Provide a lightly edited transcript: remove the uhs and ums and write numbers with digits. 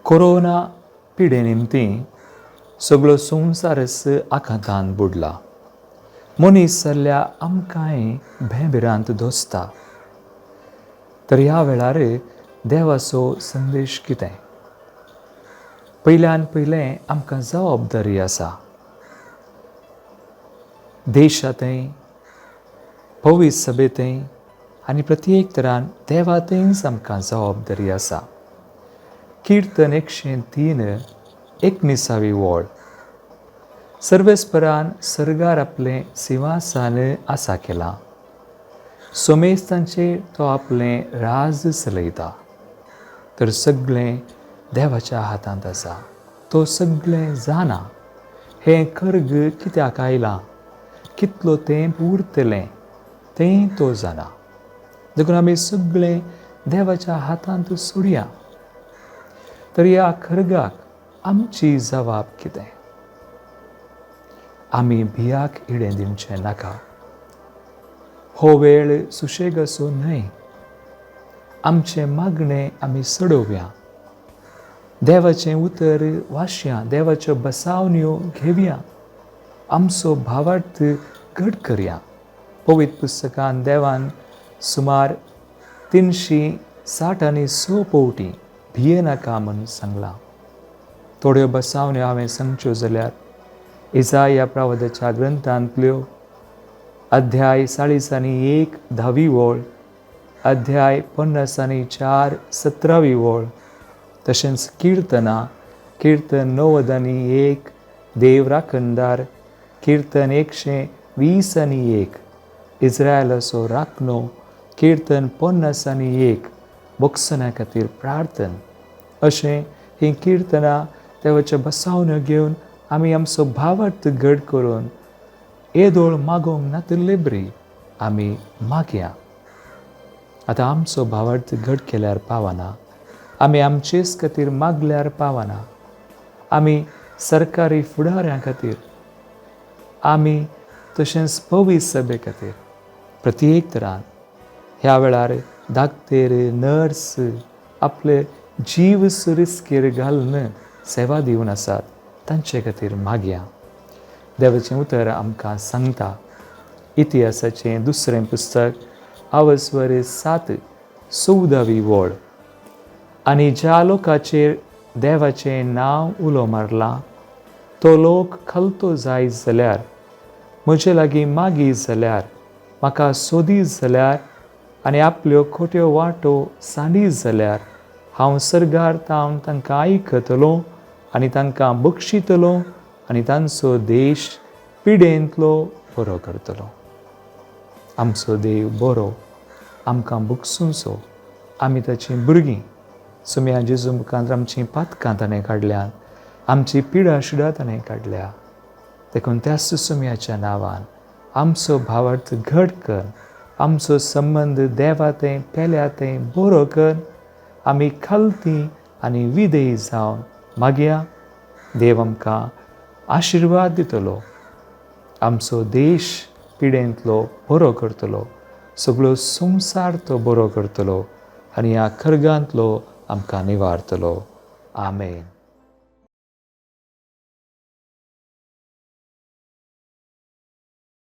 Corona पिडे निमती सगळो संवसारच आकांतान बुडला. मनीस जाल्ल्या आमकांय भेंभिरांत दोसता. तर ह्या वेळार देवाचो संदेश कितें? पयल्यान पयलें आमकां जबाबदारी आसा देशांतय, पवित्र सभेंतय आनी प्रत्येक तरान देवातयच आमकां जबाबदारी आसा. किर्तन 103 19वी वळ. सर्वेस्परान सर्गार आपलें सिंवासान आसा केलां, सोमेस्तांचेर तो आपलें राज चलयता. तर सगळें देवाच्या हातांत आसा, तो सगळें जाणा. हें खर्ग कित्याक आयलां, कितलो तेंप उरतलें तें तो जाणा. देखून आमी सगळें देवाच्या हातांत सोडया. तर ह्या खर्गाक आमची जबाब कितें? आमी भियाक इडें दिवचें नाका. हो वेळ सुशेगाचो न्हय. आमचें मागणें आमी चडोवया, देवाचें उतर वाचया, देवाच्यो बसावण्यो घेवया, आमचो भावार्थ घट करया. पवित्र पुस्तकान देवान सुमार 366 पवटी भिये नाका म्हूण सांगलां. थोड्यो बसावण्यो हांवें सांगच्यो जाल्यार इजाया प्रवादाच्या ग्रंथांतल्यो अध्याय 41 10वी वळ, अध्याय 54 17वी वळ, तशेंच किर्तनां, किर्तन 91 देव राखणदार, किर्तन 121 इस्रायलाचो राखणो, किर्तन 51 बोक्सना खातीर प्रार्थन. अशें हीं किर्तनां देवाच्या बसावण्यो घेवन आमी आमचो भावार्थ घट करून येदोळ मागोवंक नातिल्ले बरी आमी मागया. आतां आमचो भावार्थ घट केल्यार पावना, आमी आमचेच खातीर मागल्यार पावना, आमी सरकारी फुडाऱ्यां खातीर, आमी तशेंच पवित्र सभे खातीर प्रत्येक तरान ह्या वेळार दाक्तेर, नर्स आपले जीव रिस्केर घालून सेवा दिवन आसात, तांचे खातीर मागया. देवाचें उतर आमकां सांगता, इतिहासाचें दुसरें पुस्तक आवस्वर 7 14वी वळ, आनी ज्या लोकाचेर देवाचें नांव उलो मारलां तो लोक खलतो जायत जाल्यार, म्हजे लागीं मागीत जाल्यार, म्हाका सोदीत जाल्यार आनी आपल्यो खोट्यो वाटो सांडीत जाल्यार, हांव सर्गार तावन तांकां आयकतलो आनी तांकां बक्षितलो आनी तांचो देश पिडेंतलो बरो करतलो. आमचो देव बरो, आमकां बक्षुंचो. आमी ताचीं भुरगीं. सुम्या जेजू मुखार आमचीं पातकां ताणें काडल्यात, आमची पिडा शिडा ताणें काडल्या. देखून त्याच सुम्याच्या नांवान आमचो भावार्थ घट कर, आमचो संबंद देवा थंय पेल्या थंय बरो कर. आमी खालती आनी विधेयी जावन मागया. देव आमकां आशिर्वाद दितलो, आमचो देश पिडेंतलो बरो करतलो, सगळो संवसार तो बरो करतलो आनी ह्या खर्गांतलो आमकां निवारतलो. आमेन.